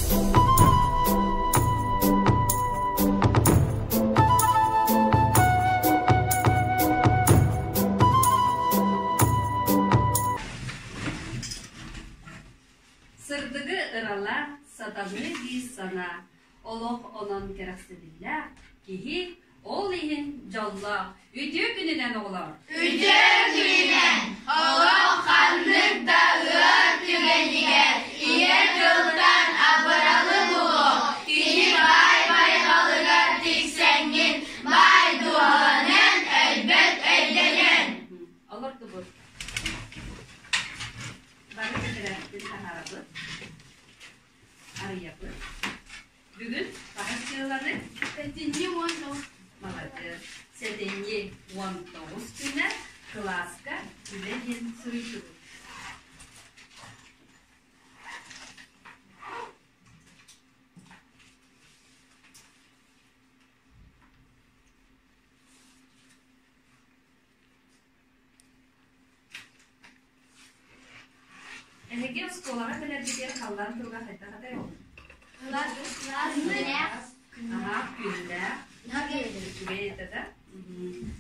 Сырдыгы ыралаах, сатабылы дии санаа, олох онон кэрэхсэбиллээх киһи ол иһин дьоллоох. Үтүө күнүнэн оҕолор! Үтүө күнүнэн! Олох ханнык да ыар түгэнигэр ийэ тылтан абыралы булуо, кини баай байҕалыгар тиксэҥҥин баай дууһаланан өлбөт өйдөнөн. Олордубут. Бары тэтэрээппитин таһаарабыт, арыйабыт. Бүгүн хаһыс дьыаланы? Сэтинньи 19. Маладьыас. Сэтинньи 19 күнэ кылааска үлэ диэн суруйдубут. Эһиги оскуолаҕа кэлэргитигэр халлаан туруга хайдах этэй ол? Аһаах күннээх, үчүгэй этэ да.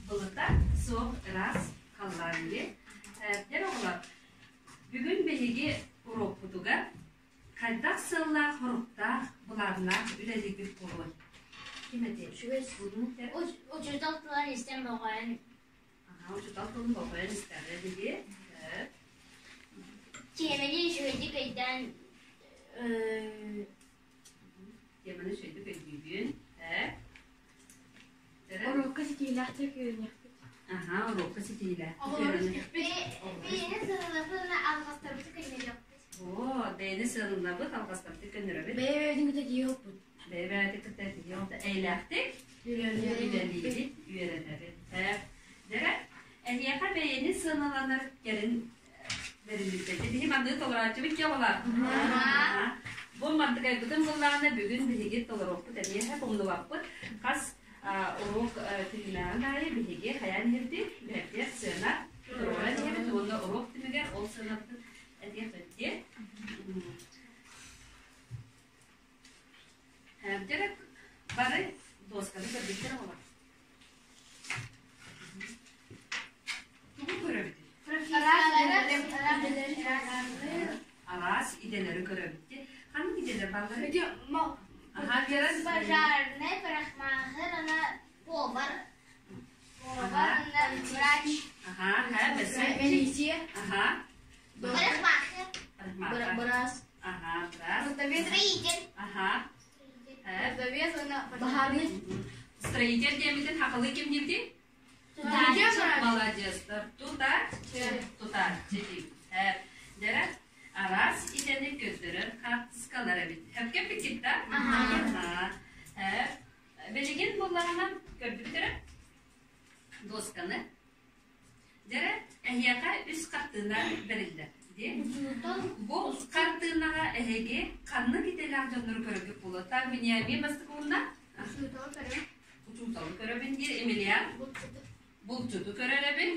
Былыта суох ыраас халлаан дии. Дьэ оҕолор, бүгүн биһиги уруокпутугар хайдах сыаллаах-соруктаах, былааннаах үлэлиирбит буолуой? Ким этиэй? Учуутал тылын истэн болҕойон Аһаа, учуутал тылын болҕойон истэҕэ биһи. Тиэмэни үчүгэйдик өйдөөн Тиэмэни үчүгэйдик өйдүүгүн. Уруокка ситиилээхтик үөрэниэхпит. Аһаа, уруокка ситиилээхтик үөрэниэхпит. Бэйэни сыаналабыт алҕастарбытын көннөрүөхпүт. Оо, бэйэни сыаналабыт, алҕастарбытын көннөрөбүт. Бэйэ-бэйэтин кытта тиийиэхпит. Бэйэ-бэйэтин кытта тиийиэхпит. Эйэлээхтик үлэлиибит, үөрэнэбит. Дьэ, эһиэхэ бэйэни сыаналанар кэлин бэриллибитэ. Биһи манныгы толорооччубут киэ оҕолор. Бу мантыкайбытын буллаҕына бүгүн биһиги толоруохпут эмиэхэ умнубаппыт. Хас уруок түһүмэҕин аайы биһиги хайаан иһэрбит, бэһэрдиэх сыана туруоран иһэбит уонна уруок түмүгэр ол сыанабытын этиэхпит диэн. Дьэ, бары дуосканы көрбүттэр оҕолор. Тугу көрөбүт? Араас идэлэри көрөбүт. Ханнык идэлэр бааллар? Аха, Вера. Пожарный, парикмахер, она повар. Повар, она врач. Аха, ха, Милиция. Аха. Парикмахер. Быраас. Аха, быраас. Строитель. Аха. Продавец уонна баһаарынай. Строитель диэммитин хахылыы ким диэбитий? Маладьыастар. Тутааччы. Тутааччы диибит. Дьэрэ, араас идэни көрдөрөр хаартыскалар эбит. Хөпкө эппиккит да? Аха. Билигин буллаҕынан көрдүбүт эрэ дуосканы. Дьэрэ, эһиэхэ үс хартыына бэриллэр. Бу хартыынаҕа эһиги ханнык идэлээх дьоннору көрөргүт буолуо? Так, Вениамин Бастакуунна? Учууталы көрөбүн. Учууталы көрөбүн диир Емельян. Булчуту көрөр эбин.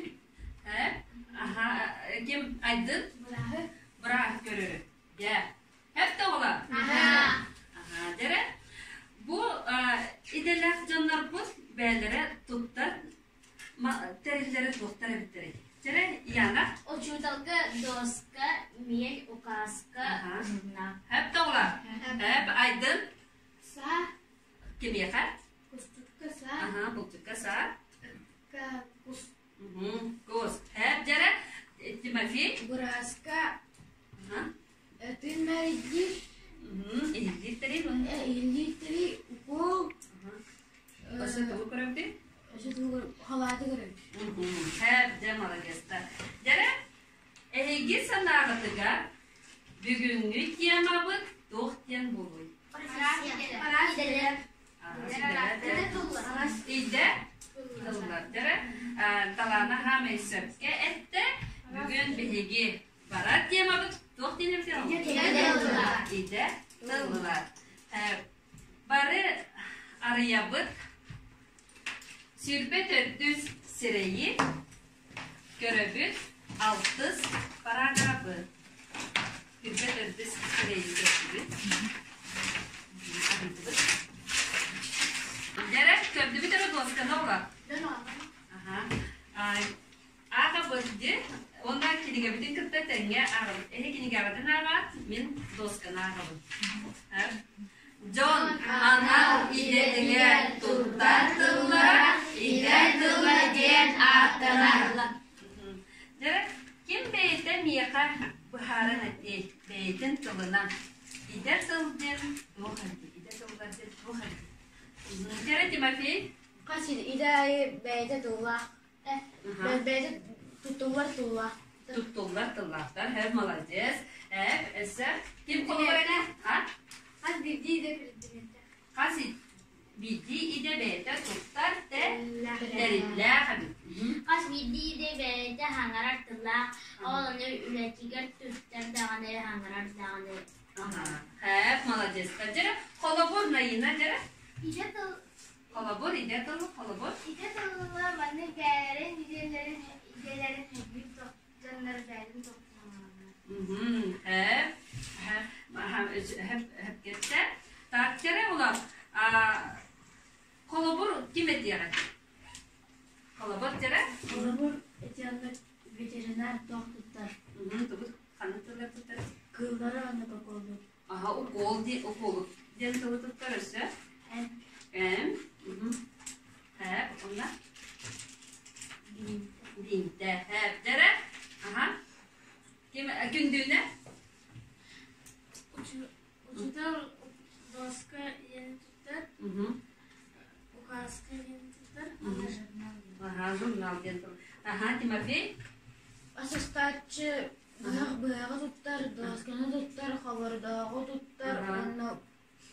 Аха, ким Айдын? Бырааһы. Бырааһы көрөрү. Дьэ. Хэп да оҕолор? Аха, дьэрэ. Бу идэлээх дьоннорбут бэйэлэрэ туттар тэриллэрэ туохтар эбиттэрий? Чэрэ, Яна? Учууталга доска, миэл, указка, журнал. Хэп тоҕула? Хэп, Айдын? Саа. Кимиэхэ? Кустукка саа. Аха, булчукка саа. Кус. Кус. Хэп, дьэрэ, Тимофей? Бырааска. Тыын мэрийдиир. Иһиллиир тэрил. Иһиллиир тэрил, укол. Өссө тугу көрөбүтүй? Өссө тугу халааты көрөбүт. Һэ, дьэ маладьыастар. Дьэрэ, эһиги санааҕытыгар бүгүҥҥү темабыт туох диэн буолуой? Идэ тыллар. Дьэрэ, талаана хаамай сөпкө эттэ. Бүгүн биһиги барар темабыт туох диэн эбитэ? Идэ тыллар. Бары арыйабыт 24 сирэйи көрөбүт алтыс параграбы 24 сирэйи көрдүбүт. Мин досканы ааҕабын. Дьон анал идэтигэр туттар тыллара идэ тыла диэн ааттанар. Дьэ, ким бэйэтэ миэхэ быһааран этиэй, бэйэтин тылынан. Идэ тыл диэн туох эбитий? Идэ тыллар диэн туох эбитий? Дьэ, Тимофей? Хас идэ аайы бэйэтэ тыллаах. Бэйэтэ туттуллар тыллаах. Туттуллар тыллаахтар. Һэ, молодец. Өссө ким холобур этэ? А? Хас биирдии идэ предметтээх. Хас биирдии идэ бэйэтэ туттар тэриллээх эбит. Хас биирдии идэ бэйэтэ хаҥарар тыллаах, ол ону үлэтигэр туттар даҕаны, хаҥарар даҕаны. Хэп, молодецтар. Дьэрэ, холобур, Наина, дьэрэ. Идэ тыл Холобур, идэ тыл, холобур. Идэ тылла маннык бэйэлэрин идэлэрин идэлэрин сөбүлүүр дьоннор бэйэлэрин толкуйданаллар. Хэп, хэп, хэп Так, кэрэ улар. Холобур ким этиэҕэ? Холобур дьэрэ? Холобур этиэҕэ ветеринар туох туттар? Тугу ханнык тыллар туттар? Кыыллары уонна уколлуур. Аха, укол ди укол диэн тылы туттар өссө. Эм. Эм. Хэп, онна? Бинтэ. Хэп, дьэрэ? Аха. Ким күндүүнэ? Учуутал доска диэн туттар, указка диэн туттар, уонна журнал. Аха, журнал диэн тыл. Аха, Тимофей? Асыстааччы быһах быһаҕы туттар, досканы туттар, хобордооҕу туттар уонна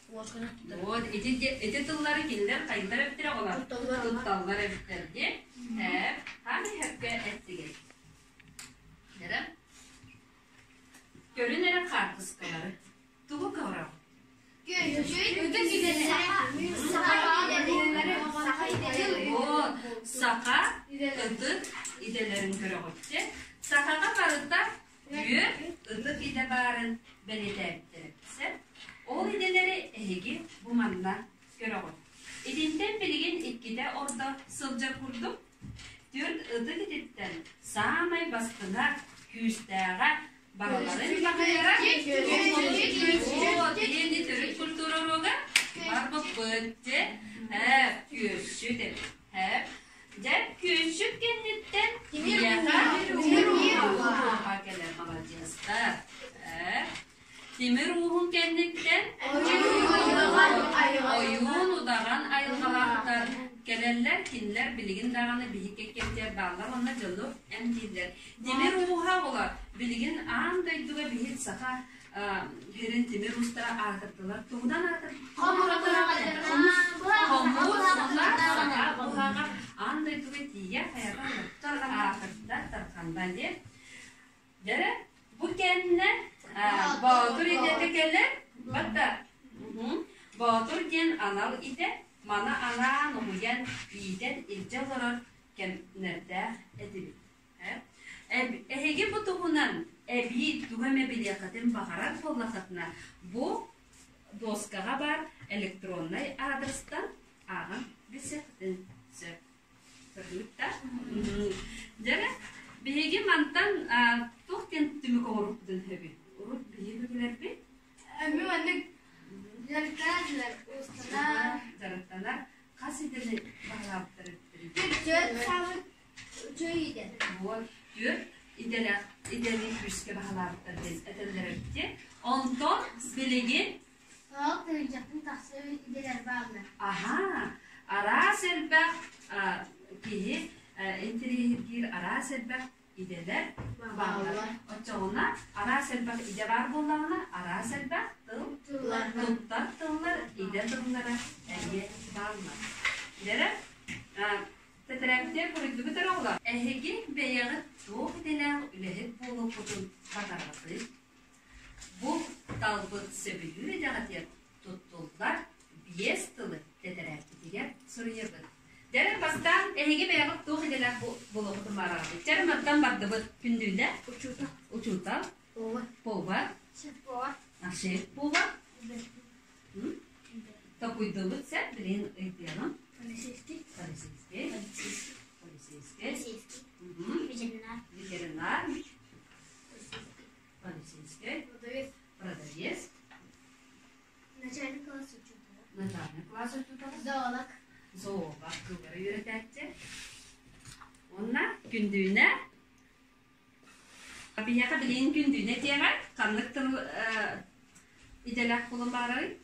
уосканы туттар. Вот, ити, ити тыллары кинилэр хайдах эбиттэрэ оҕолор? Тутталлар. Тутталлар эбиттэр дии. Э, хааны хэпкэ эттигит. Дэрэ? Көрүн эрэ хаартыскалары. Тугу көрөҕүт? Саха ытык идэлэрин көрөҕүт. Сахаҕа барыта үөр ытык идэ баарын бэлиэтээбиттэрэ. Ол идэлэри эһиги бу манна көрөҕүт. Итинтэн билигин иккитэ ордо сылдьар курдук Түөрт ытык ититтэн саамай бастыҥа, күүстээҕэ барыларын баһыйара Диэни төрүт культура уруога барбыппыт дьэ күөсчүт эбит дьэ күөсчүт кэнниттэн киһиэхэ ууһа кэлэр маладьыастар Тимир ууһун кэнниттэн ойуун удаҕан айылҕалаахтар кэлэллэр, кинилэр билигин даҕаны биһи кэккэбитигэр бааллар уонна дьону эмтииллэр. Тимир ууһа оҕолор билигин аан дойдуга биһи саха сирин тимир уустара аатырдылар. Тугунан аатырдылар? Хомус саха уһаҕа аан дойдуга тиийэ хайата аатырда тарханна диэн. Дьэ, бу кэннэ Боотур идэтэ кэлэр, батта Боотур диэн анал идэ, маны анаан уһуйан, иитэн илдьэ олорор кэмнэрдээх этибит. Эһиги бу туһунан эбии тугу эмэ билиэххитин баҕарар буоллаххытына, бу доскаҕа баар электроннай аадырыстан ааҕан билсиэххитин сөп. Дьэ, биһиги мантан туох диэн түмүк оҥорбутун сөбүй? Урут биһиги билэрбит. Эми маннык дьарыктанар, устанар. Дьарыктанар. Хас идэни баһылаабыттар Түөрт саамай үчүгэй идэ. Вот, түөрт идэлээх идэни күүскэ баһылаабыттар диэн этэллэр эбит. Онтон билигин Ол тыһыынчаттан тахса идэлэр бааллар. Аһаа, араас элбэх киһи интэриэһиргиир араас элбэх идэлэр бааллар. Оччоҕуна араас элбэх идэ баар буоллаҕына, араас элбэх тыл туттар тыллар, идэ тыллара эмиэ бааллар. Дьэрэ, тэтэрээктиэр буруйдугут эрэ оҕолор. Эһиги бэйэҕит туох идэлээх үлэһит буолуоххутун баҕараҕытый? Бу талбыт сөбүлүүр идэҕитигэр туттуллар биэс тылы тэтэрээппитигэр суруйабыт. Дьэ, бастаан эһиги бэйэҕит туох идэлээх буолуоххутун баҕараҕытый? Чэ, мантан бардыбыт. Күндүүнэ? Учуутал. Учуутал. Повар. Повар. Шеф-повар. Шеф-повар. Токуйдубут сеп, билин ыйдыаҕым. Полицейский. Полицейский. Полицейский. Полицейский. Ветеринар. Ветеринар. Полицейскай. Продавец. Күндүүнэ. Биһиэхэ билигин күндүүнэ диэҕэ ханнык тыл идэлээх буолан баарарый?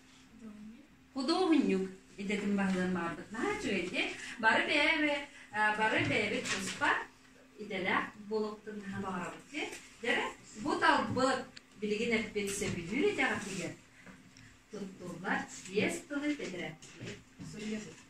Худуоһунньук идэтин баһылыан баҕарбыт. Наһаа үчүгэй дии. Бары бэйэ бары бэйэбит туспа идэлээх буолуохпутун наһаа баҕарабыт дии. Дьэ, бу талбыт билигин эппит сөбүлүүр идэҕитигэр туттуллар биэс тылы тэтэрээттиир суруйабыт.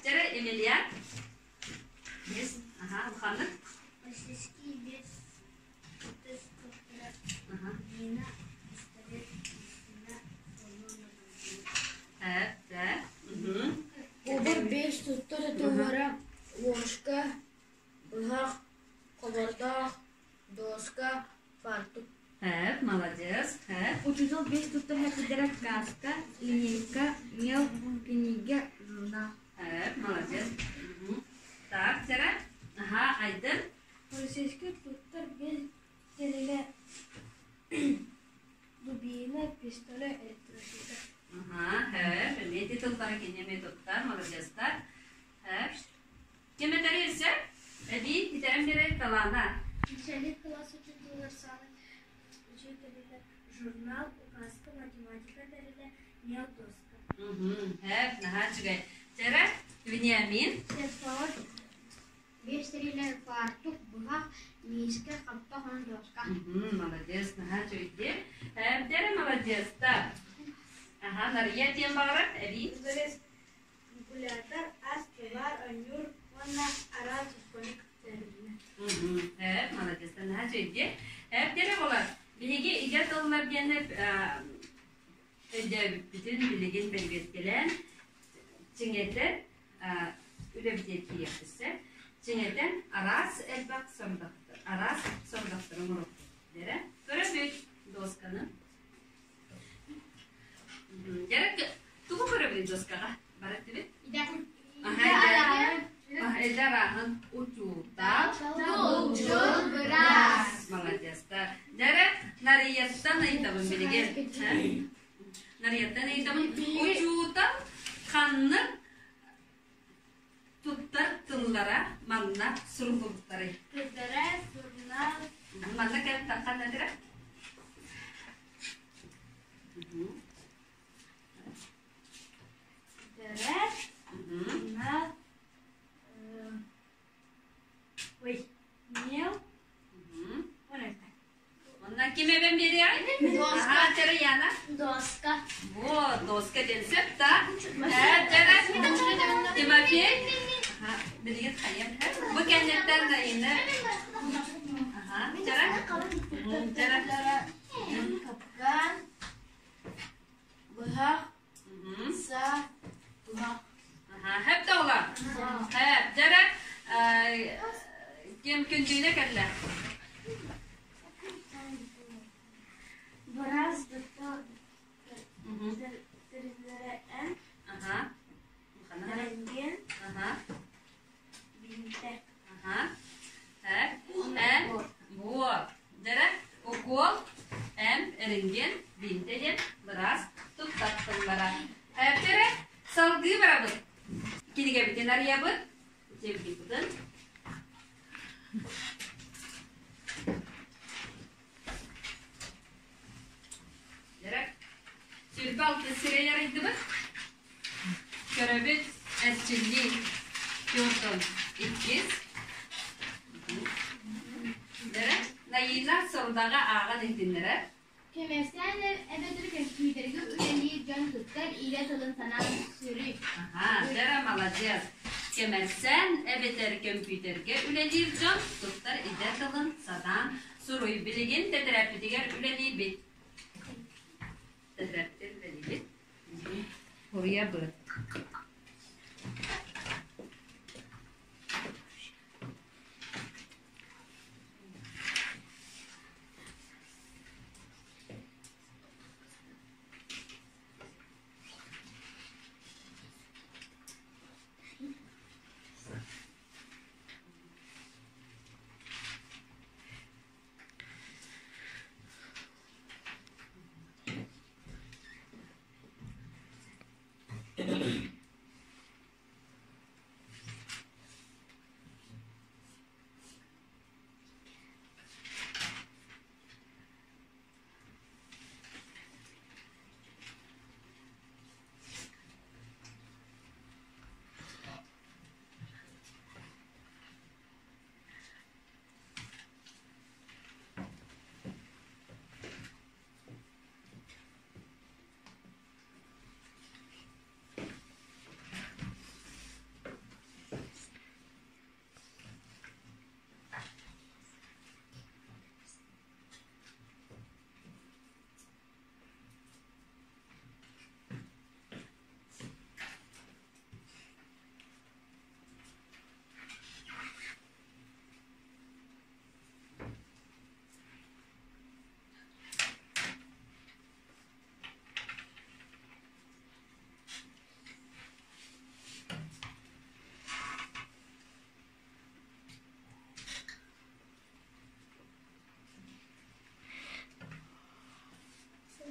Дьэрэ Емельян. Есть. Ага, Уханнык. Российский без Дина, пистолет, Истина, Убар биэс туттар тыллара ложка, быһах, хобордоох, доска, фартук. Хэп, молодец. Хэп. Учуутал биэс туттар хэппиттэрэ каска, линейка, мел, кинигэ, журнал. Хэп, молодец. Так, Сера. Ага, Айдын. Полицейский туттар биэс тэрилэ дубина, пистолет, электрощита. Ага, хэп. Эмиэ титуллара кини эмиэ туттар, молодецтар. Хэп. Ким этэрий өссө? Эбии бүтэрэн биэрэр талаана. Начальник кылаас учууталлар саала учителилэр журнал, указка, математика тэрилэ, мел доска. Хэп, наһаа үчүгэй. Чэрэ, Вениамин. Сертоҕор биэс тэрилэ фартук, быһах, миискэ, хаппах уонна доска. Молодец, наһаа үчүгэй. Эбдэрэ молодецтар. Аха, Нария диэн баҕарар, эбии. Калькулятор, ас, товар, оонньуур уонна араас учебник тэрилинэ. Эп, молодец, наһаа үчүгэй. Эп, болар. Биһиги идэ тыллар диэн өйдөөбүппүтүн билигин бэрбиэскэлээн чиҥэтэн үлэбитигэр киириэхпит Чиҥэтэн араас элбэх сорудахтар, араас сорудахтары оҥоруохпут. Дэрэ, көрөбүт досканы. Дьэ, тугу көрөбүт доскаҕа? Бараттыбыт? Идэ арааһын учуутал, быраас. Молодецтар. Дьэ, Нарыйаттан ыйытабын билигин. Нарыйаттан ыйытабын. Учуутал ханнык туттар тыллара манна суруллубуттарый? Тыллара, сурунаал. Манна кэм таххан этирэ? Тыллара, сурунаал, ой, мел, Оннан ким эбэн биэриэҕэй? Доска. Аха, чэрэ Яна. Доска. Вот, доска диэн сөп да. Чэрэ Тимофей. Билигин хайам. Бу кэнниттэн Наина. Аха, чэрэ. Чэрэ. Капкан, быһах, саа, туһах. Аха, хэп да ола. Хэп, дьэрэ ким күндүүнэ кэллэ? Быраас тэриллэрэ эн, рентген, бинтэ. Аха. Хэп, эн, вот. Дьэрэ, укол, эн, рентген, бинтэ диэн быраас туттар тыллара. Дьэрэ, салгыы барабыт. Кинигэбитин арыйабыт. Учебникпытын. Дьэрэ, сүрбэ алтыс сирэй арыйдыбыт. Көрөбүт, эрчиллии Петр иккис. Дэрэ, Наина сорудаҕа ааҕан иһитиннэрэр. Кэмэрсээн эбэтэр көмпүүтэргэ үлэлиир дьон туттар илэ тылын санаан сүрүй. Аха, дэрэ молодец. Кэмэрсээн эбэтэр көмпүүтэргэ үлэлиир дьон туттар идэ тылын сатаан суруй. Билигин тэтэрээппитигэр үлэлиибит. Тэтэрээттэр үлэлиибит. Суруйабыт.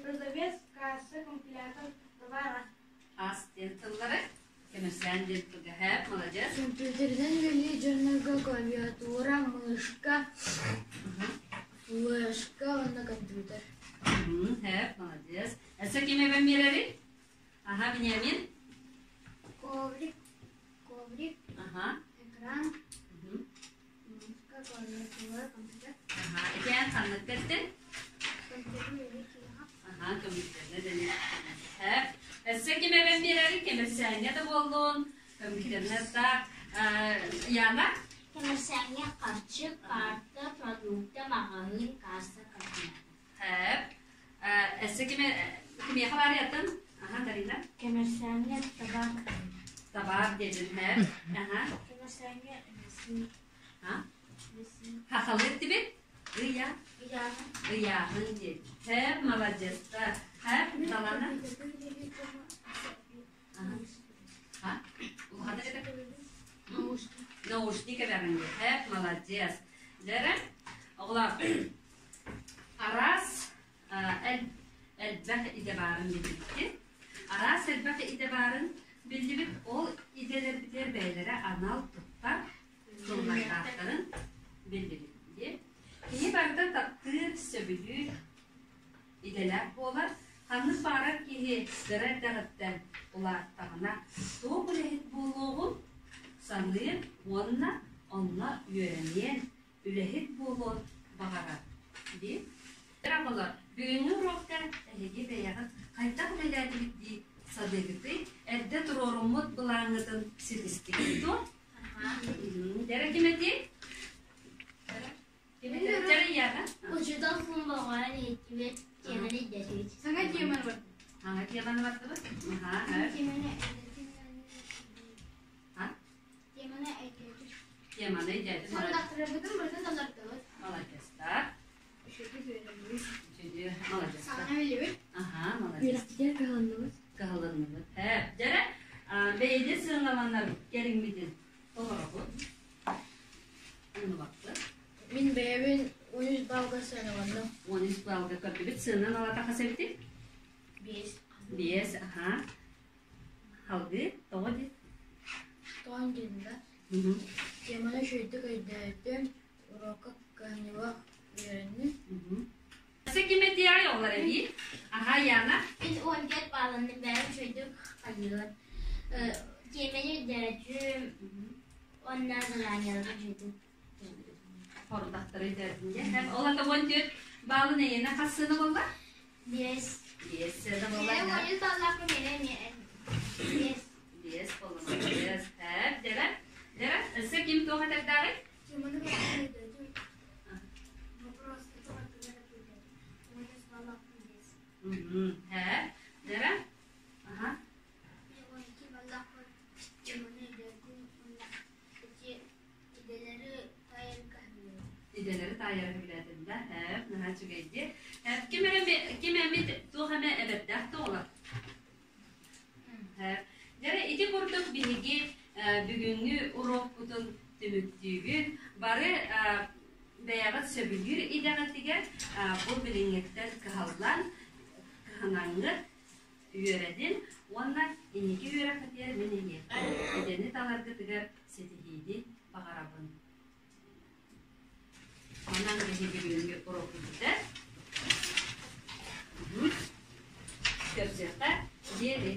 Продавец, касса, компилятор, товара. Ас диэн тыллары кэмэрсээн диэн тылга хэп, молодец. Компьютеринэн үлэлиир дьоннорго клавиатура, мышка, флешка уонна компьютер. Хэп, молодец. Өссө ким эбэн биэрэри? Аха, Вениамин. Коврик, коврик, Аха. экран, мышка, клавиатура, компьютер. Аха, итиэн ханнык кэттин? Компьютер үлэлиир киһиэхэ. Аха, көмүстэринэ дэнэ. Хэп. Өссө ким эбэн биэрэри? Кэмэрсээҥҥэ да буоллун, көмүстэринэ так. Яна? Кэмэрсээҥҥэ харчы, карта, продукта, маҕаһыын, касса, кабинет. Хэп. Өссө ким кимиэхэ баарыйатын? Аха, Дарина. Кэмэрсээҥҥэ табаар. Табаар диэтин, хэп. Аха. Кэмэрсээҥҥэ мэсин. А? Мэсин. Хахалыыр тибит? Ыйа. Ыйааһын. Ыйааһын диэн. Хэп, молодецтар. Хэп, Далана. А? Улахана это? Наушник эбэҕин диэн. Хэп, молодец. Дьэрэ, оҕолор, араас элбэх идэ баарын билбиккит. Араас элбэх идэ баарын биллибит. Ол идэлэрбитигэр бэйэлэрэ анал туттар тыллардаахтарын биллибит. Киһи барыта таптыыр, сөбүлүүр идэлээх буолар. Ханнык баҕарар киһи кыра эрдэҕиттэн улааттаҕына туох үлэһит буолуоҕун саныыр уонна онно үөрэниэн, үлэһит буолуон баҕарар. Дии. Оҕолор, бүгүҥҥү уруокка эһиги бэйэҕит хайдах үлэлээтигит дии саныыгытый? Эрдэ туруоруммут былааҥҥытын ситистигит дуо? Дьэрэ ким этий? Ким этий? Дьэрэ Яна? Учуутал фумбоҕа иһиттибит, тиэмэни ирдэтибит. Саҥа теманы бардыбыт. Саҥа теманы бардыбыт. Аха. Теманы А? Теманы өйдөөтүм. Теманы өйдөөтүм. Сорудахтарбытын барытын толордубут. Молодецтар. Үчүгэй молодецтар. Саҥа билибит. Аха, молодец. Үөрэхтигэр кыһалынныбыт. Кыһалынныбыт. Э, дьэрэ, бэйди сыаналанар кэриҥмитин толоробут. Оннубаппыт. Мин бэйэбин 13 балга сыаналанным. 13 балга көрдүбүт. Сыанан алата хас эбитий? Биэс. Биэс, аха. Халгыы, тоҕо дии? Тоҕо диэн да. Теманы үчүгэйдик өйдөөтүм, уруокка кыһамньылаах үөрэнним. Өссө ким этиэҕэй оҕолор эбии? Аха, Яна? Мин 14 бааланным, бэйэм үчүгэйдик хайыыр. Тиэмэни өйдөөтүм, уонна заданиелары үчүгэйдик Хордахтары өйдөөтүм дьэ. Ол ата 14 баалын эйиэнэ хас сыана буолла? Биэс. Биэс сыана буолла. Миэнэ уонүс бааллаахпын, миэнэ эмиэ биэс. Биэс буолла, молодец. Хэп, дьэрэ. Дьэрэ, өссө ким туох этэрдээҕий? Теманы өйдөөтүм. Вопрос, который ответ. Уонус баллаахпын биэс. Хэп. Идэлэри таайара сөбүлээтим да, һээп, наһаа үчүгэй дии. Ким эрэ ким эмит туох эмэ эбэрдээх да оҕолор? Дьэ, ити курдук биһиги бүгүҥҥү уруокпутун түмүктүүбүт. Бары бэйэҕит сөбүлүүр идэҕитигэр бу билиҥҥиттэн кыһаллан, кыһанаҥҥыт үөрэтин уонна инники үөрэххитигэр мин эһиэхэ идэни таларгытыгар ситиһиини баҕарабын. Онон биһиги бүгүҥҥү уруокпут бүтэр. Көрсүөххэ диэри.